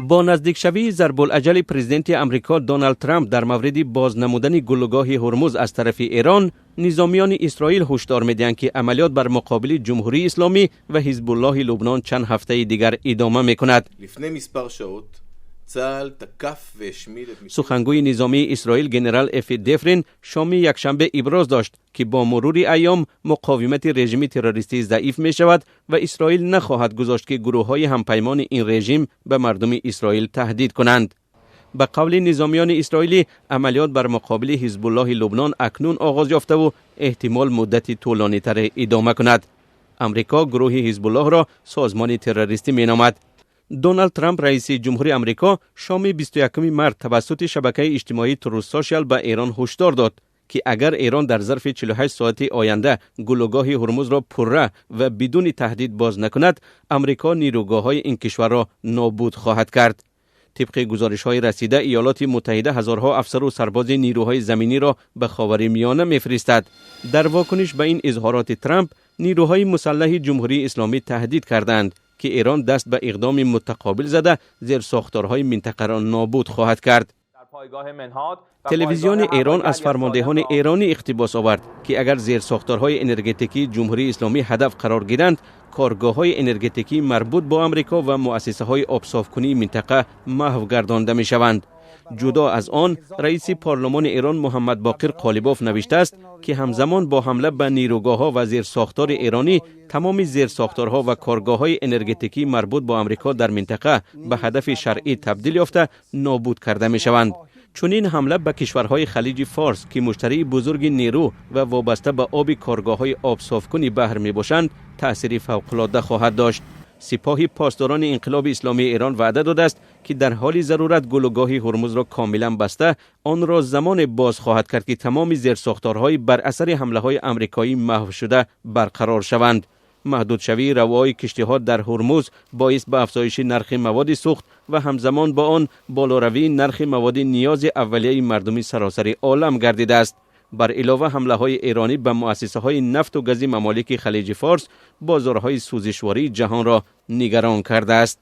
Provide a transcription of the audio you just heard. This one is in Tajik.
Бо наздикшавии зарбулаҷали президенти Амрико Доналд Трамп дар мавриди боз намудани гулӯгоҳи Ҳурмуз аз тарафи Эрон, низомиёни Исроил ҳушдор медиҳанд, ки амалиёт бар муқобили Ҷумҳурии Исломӣ ва Ҳизбуллоҳи Лубнон чанд ҳафтаи дигар идома мекунад. Сухангӯи низомии Исроил, генерал Эфи Дефрин, шоми якшанбе иброз дошт, ки бо мурури айём муқовимати режими террористӣ заиф мешавад ва Исроил нахоҳад гузошт, ки гурӯҳҳои ҳампаймони ин режим ба мардуми Исроил таҳдид кунанд. Ба қавли низомиёни исроилӣ, амалиёт бар муқобили Ҳизбуллоҳи Лубнон акнун оғоз ёфтаву эҳтимол муддати тӯлонитаре идома кунад. Амрико гурӯҳи Ҳизбуллоҳро созмони террористӣ меномад. Доналд Трамп, раиси ҷумҳури Амрико, шоми 21 март тавассути шабакаи иҷтимоии Truth Social ба Эрон ҳушдор дод, ки агар Эрон дар зарфи 48 соати оянда гулӯгоҳи Ҳурмузро пурра ва бидуни таҳдид боз накунад, Амрико нирӯгоҳҳои ин кишварро нобуд хоҳад кард. Тибқи гузоришҳои расида, Иёлоти Муттаҳида ҳазорҳо афсару сарбози нирӯҳои заминиро ба Ховари Миёна мефиристад. Дар вокуниш ба ин изҳороти Трамп, нирӯҳои мусаллаҳи Ҷумҳурии Исломӣ таҳдид карданд, ки Эрон даст ба иқдоми мутақобил зада, зерсохторҳои минтақаро нобуд хоҳад кард. Телевизиони Эрон аз фармондеҳони эронӣ иқтибос овард, ки агар зерсохторҳои энергетикии Ҷумҳурии Исломӣ ҳадаф қарор гиранд, коргоҳҳои энергетикии марбут бо Амрико ва муассисаҳои обсофкунии минтақа маҳв гардонда мешаванд. Ҷудо аз он, раиси парлумони Эрон Муҳаммад Боқир Қолибоф навиштааст, ки ҳамзамон бо ҳамла ба нирӯгоҳҳо ва зерсохтори эронӣ, тамоми зерсохторҳо ва коргоҳҳои энергетикии марбут бо Амрико дар минтақа ба ҳадафи шаръӣ табдил ёфта, нобуд карда мешаванд. Чунин ҳамла ба кишварҳои Халиҷи Форс, ки муштарии бузурги нерӯ ва вобаста ба оби коргоҳҳои обсофкуни баҳр мебошанд, таъсири фавқулода хоҳад дошт. Сипоҳи Посдорони Инқилоби Исломии Эрон ваъда додааст, ки дар ҳоли зарурат гулӯгоҳи Ҳурмузро комилан баста, онро замоне боз хоҳад кард, ки тамоми зерсохторҳои бар асари ҳамлаҳои амрикоӣ маҳв шуда барқарор шаванд. Маҳдудшавии равои киштиҳо дар Ҳурмуз боис ба афзоиши нархи маводи сӯхт ва ҳамзамон бо он болоравии нархи маводи ниёзи аввалияи мардуми саросари олам гардидааст. Бар илова, ҳамлаҳои эронӣ ба муассисаҳои нафту гази мамолики Халиҷи Форс бозорҳои сӯзишвории ҷаҳонро нигарон кардааст.